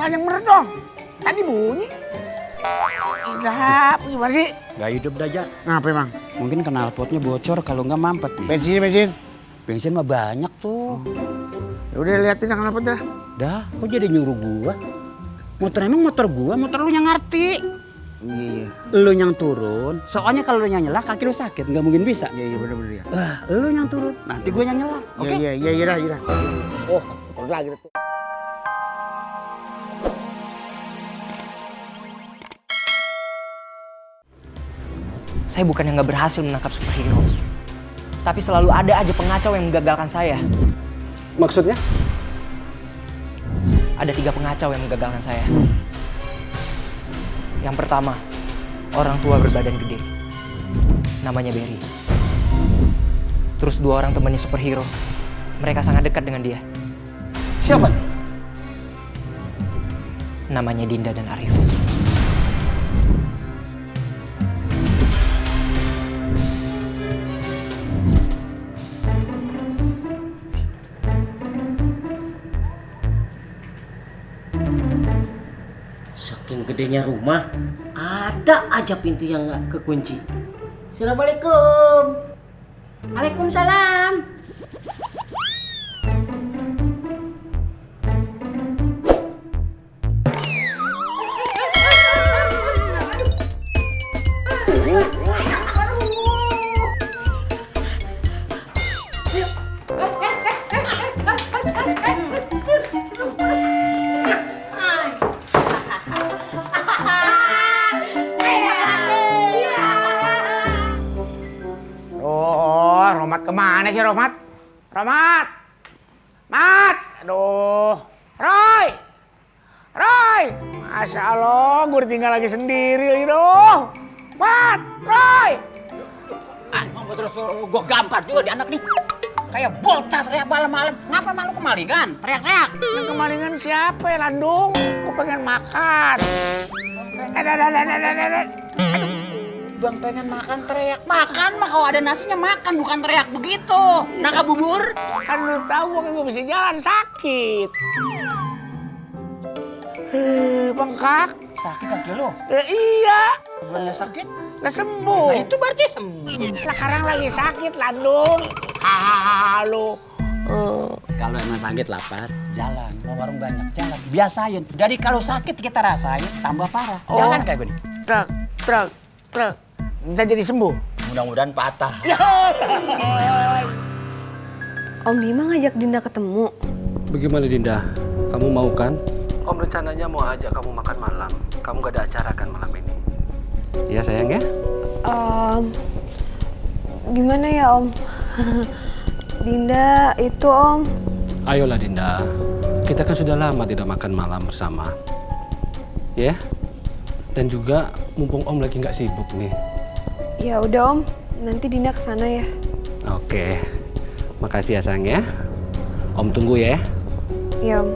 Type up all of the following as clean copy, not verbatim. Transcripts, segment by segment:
Nyala yang bener dong. Tadi bunyi. Udah, gimana sih? Gak hidup dah, Jak. Ngapa emang? Mungkin knalpotnya bocor kalau nggak mampet nih. Bensin. Bensin mah banyak tuh. Ya udah liatin kenapa dah. Dah, kok jadi nyuruh gua? Emang motor gua, motor lu yang ngerti. Iya. Lu yang turun, soalnya kalau lu yang nyela kaki lu sakit, nggak mungkin bisa. Iya bener ya. Lah, lu yang turun, nanti gua yang nyela, oke? Iya dah. Oh, turun lagi tuh. Saya bukan yang nggak berhasil menangkap superhero, tapi selalu ada aja pengacau yang menggagalkan saya. Maksudnya? Ada 3 pengacau yang menggagalkan saya. Yang pertama, orang tua berbadan gede, namanya Barry. Terus 2 orang temannya superhero, mereka sangat dekat dengan dia. Siapa? Namanya Dinda dan Arif. Saking gedenya rumah, ada aja pintu yang nggak kekunci. Assalamualaikum. Waalaikumsalam. Oh, Romat kemana sih Romat? Romat! Mat! Aduh. Roy! Masya Allah, gue tinggal lagi sendiri loh. Mat! Roy! Emang terus gua gampar juga di anak nih. Kayak bocah teriak malam-malam. Ngapa malu kemalingan? Teriak-teriak. Yang kemalingan siapa ya, Landung? Gue pengen makan. Bang pengen makan teriak. Makan mah kalau ada nasinya makan, bukan teriak begitu. Naka bubur. Kan lu tahu gue kan gak bisa jalan, sakit. Bengkak. Sakit kaki lu? Iya. Bukannya sakit? Lah sembuh. Nah itu berarti sembuh. Lah sekarang lagi sakit, Landung. Halo. Kalau emang sakit lapar, jalan. Mau warung banyak, jalan. Biasain. Jadi kalau sakit kita rasain, tambah parah. Jalan kayak gini. Truk. Bisa jadi sembuh. Mudah-mudahan patah. Om Bima ngajak Dinda ketemu. Bagaimana Dinda? Kamu mau kan? Om rencananya mau ajak kamu makan malam. Kamu gak ada acara kan malam ini? Iya sayang ya? Gimana ya Om? Dinda itu Om. Ayolah Dinda. Kita kan sudah lama tidak makan malam bersama. Ya? Dan juga mumpung Om lagi nggak sibuk nih. Ya udah Om, nanti Dinda kesana ya. Oke. Makasih ya sayang ya. Om tunggu ya. Ya Om.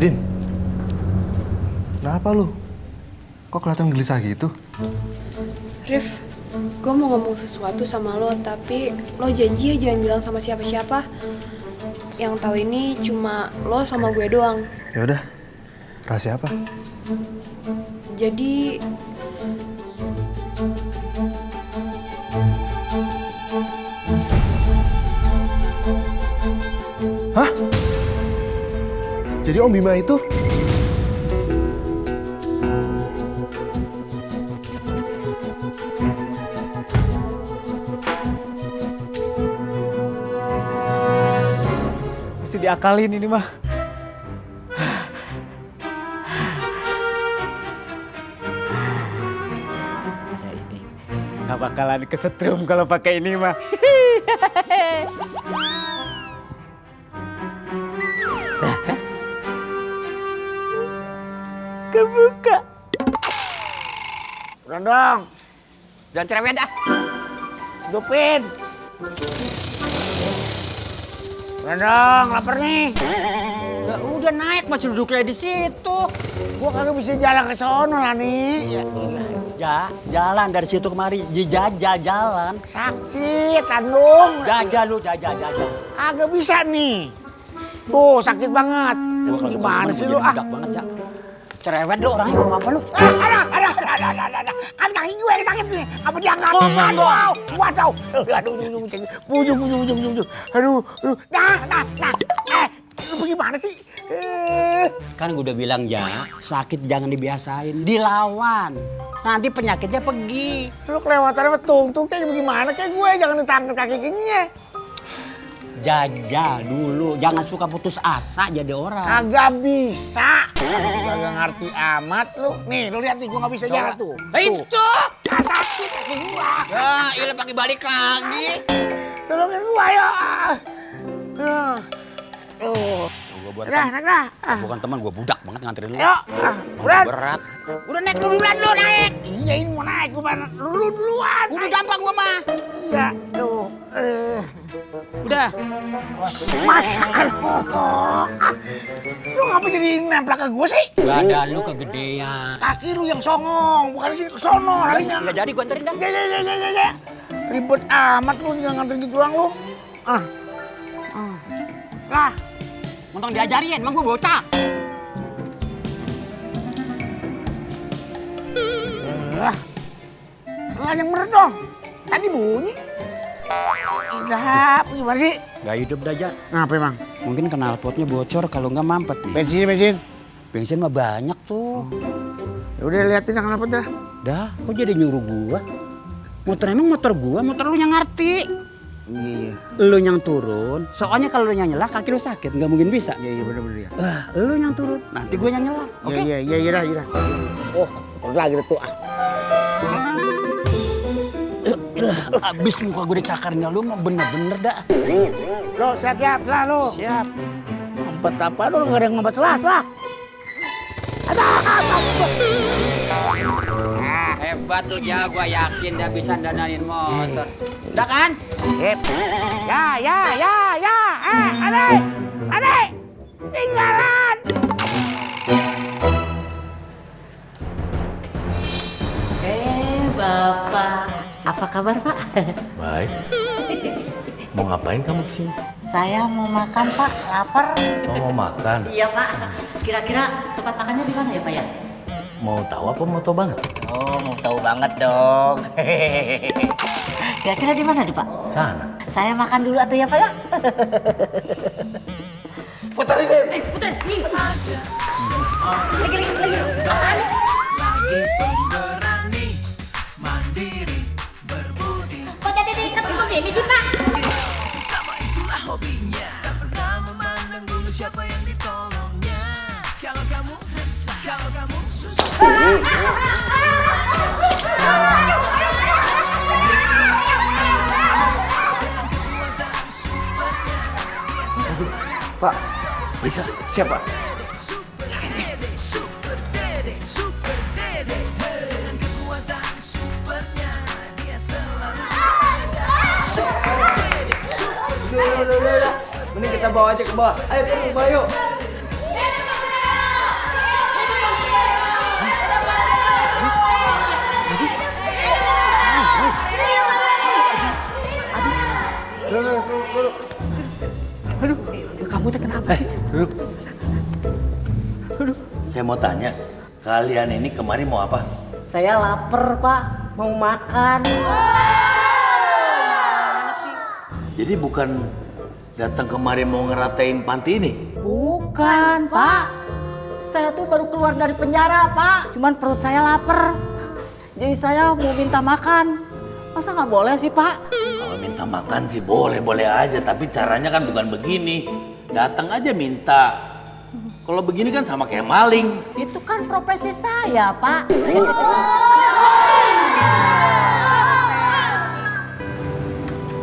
Din, kenapa lu? Kok kelihatan gelisah gitu? Rif, gue mau ngomong sesuatu sama lo, tapi lo janji ya jangan bilang sama siapa-siapa. Yang tahu ini cuma lo sama gue doang. Ya udah, rahasia apa? Jadi Hah? Jadi Om Bima itu? Mesti diakalin ini mah. Ya ini nggak bakalan kesetrum kalau pakai ini mah. Kebuka. Udah dong. Jangan cerewet dah. Hidupin. Udah dong, lapar nih. Ya udah naik masih duduknya di situ. Gua kagak bisa jalan ke sono lah nih. Jalan dari situ kemari, jajal jalan. Sakit, Andung. Jajal lu, jajal. Kagak bisa nih. Tuh, sakit banget. Gimana sih lu? Budak banget, Ja. Cerewet lu orangnya ngomong apa lu? Ada. Kan kaki gue yang sakit nih. Apa dia nggak ngomong? Waduh. Bujung. Aduh. Nah. Lu bagaimana sih? Kan gue udah bilang, Ja, sakit jangan dibiasain, dilawan. Nanti penyakitnya pergi. Lu kelewatan sama tung kayak gimana? Kayak gue jangan ditangkap kaki giginya. Jajal dulu, jangan suka putus asa jadi orang. Kagak bisa. Kagak ngerti amat lu. Nih, lu lihat nih, gua nggak bisa jalan tuh. Itu! Ah, sakit kaki gua. Ya, ilah pakai balik lagi. Tolongin gua, ayo. Nah. Bukan teman, gue budak banget nganterin lu. Ayo, berat. Berat. Udah naik duluan lu, naik. Iya, ini mau naik gua. Lu duluan. Udah gampang gua mah. Iya, tuh. Udah. Masa lu ngapa jadi nempel ke gua sih? Badan lu kegedean. Kaki lu yang songong, bukan sih ke sono larinya. Nggak jadi gua anterin dah. Ya. Ribet amat lu tinggal nganterin gitu doang lu. Lah, Montong diajarin, emang gua bocah. salah yang bener dong. Tadi bunyi. Udah, gimana sih? Gak hidup dah, Ja. Ngapa emang? Mungkin knalpotnya bocor kalau nggak mampet nih. Bensin. Bensin mah banyak tuh. Ya udah liatin yang kenapa dah. Dah, kok jadi nyuruh gua? Motor gua, motor lu yang ngerti. Iya. Lu yang turun, soalnya kalau lu yang nyelah kaki lu sakit, nggak mungkin bisa. Iya bener ya. Lah, lu yang turun, nanti gue yang nyelah, oke? Iya dah. Oh, terus lagi tuh. Abis muka gue dicakarin lu mah bener-bener dah. Lo siap lah lo. Siap. Ngumpet apa lo? Nggak ada yang ngumpet selah. Hebat lu, Ja, gua yakin dia bisa dandanin motor. Udah kan? Sip. Ya. Adek. Tinggalan. Bapak. Apa kabar, Pak? Baik. Mau ngapain kamu kesini? Saya mau makan, Pak. Lapar. Oh, mau makan? Iya, Pak. Kira-kira tempat makannya di mana ya, Pak ya? Mau tahu apa mau tahu banget? Oh, mau tahu banget dong. Kira-kira di mana, Pak? Sana. Saya makan dulu atau ya, Pak ya? Putar ini. Putar. Nih. Kok jadi diikat begini sih, Pak? Pak, bisa siapa? Udah. Mending kita bawa aja ke bawah. Ayo turun ke bawah yuk. Aduh, kamu tuh kenapa sih? Duduk. Saya mau tanya, kalian ini kemarin mau apa? Saya lapar, Pak. Mau makan. Jadi bukan datang kemari mau ngeratain panti ini? Bukan, Pak. Saya tuh baru keluar dari penjara, Pak. Cuman perut saya lapar. Jadi saya mau minta makan. Masa nggak boleh sih, Pak? Kalau minta makan sih boleh aja, tapi caranya kan bukan begini. Datang aja minta. Kalau begini kan sama kayak maling. Itu kan profesi saya, Pak.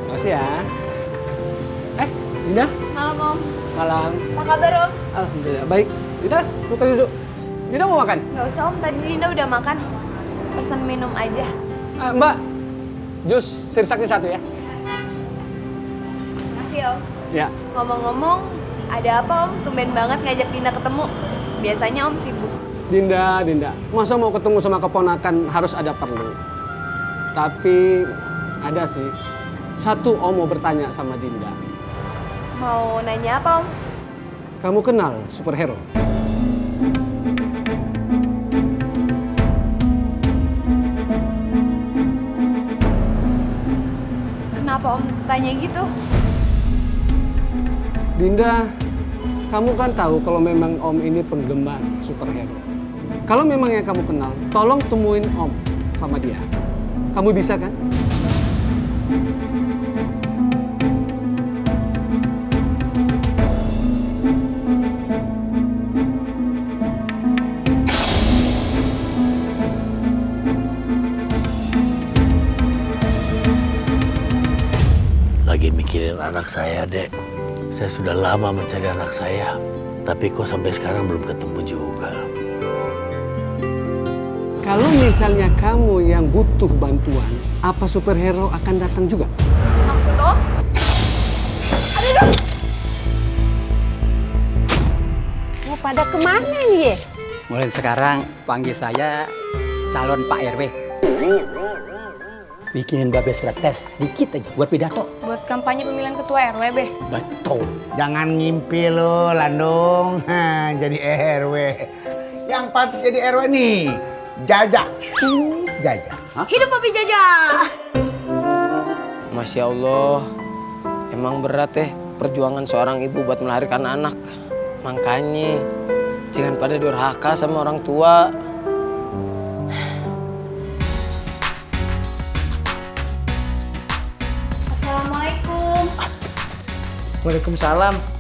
Makasih ya. Dinda? Malam, Om. Malam. Apa kabar, Om? Alhamdulillah. Baik. Dinda, kita duduk. Dinda mau makan? Gak usah, Om. Tadi Linda udah makan. Pesan minum aja. Mbak, jus sirsaknya 1 ya. Makasih, Om. Ya. Ngomong-ngomong, Ada apa Om? Tumben banget ngajak Dinda ketemu. Biasanya Om sibuk. Dinda, masa mau ketemu sama keponakan harus ada perlu. Tapi ada sih, satu Om mau bertanya sama Dinda. Mau nanya apa Om? Kamu kenal superhero? Kenapa Om tanya gitu? Dinda, kamu kan tahu kalau memang Om ini penggemar superhero. Kalau memang yang kamu kenal, tolong temuin Om sama dia. Kamu bisa kan? Lagi mikirin anak saya, Dek. Saya sudah lama mencari anak saya, tapi kok sampai sekarang belum ketemu juga. Kalau misalnya kamu yang butuh bantuan, apa superhero akan datang juga? Maksud Om? Mau pada kemana nih ya? Mulai sekarang panggil saya calon Pak RW. Bikinin Babe surat tes dikit aja buat pidato. Buat kampanye pemilihan ketua RW, Be. Betul. Jangan ngimpi lo, Landung. Jadi RW. Yang patut jadi RW nih, Jaja. Jaja. Hidup Papi Jaja! Masya Allah, emang berat perjuangan seorang ibu buat melahirkan anak. Makanya jangan pada durhaka sama orang tua. Assalamualaikum. Waalaikumsalam.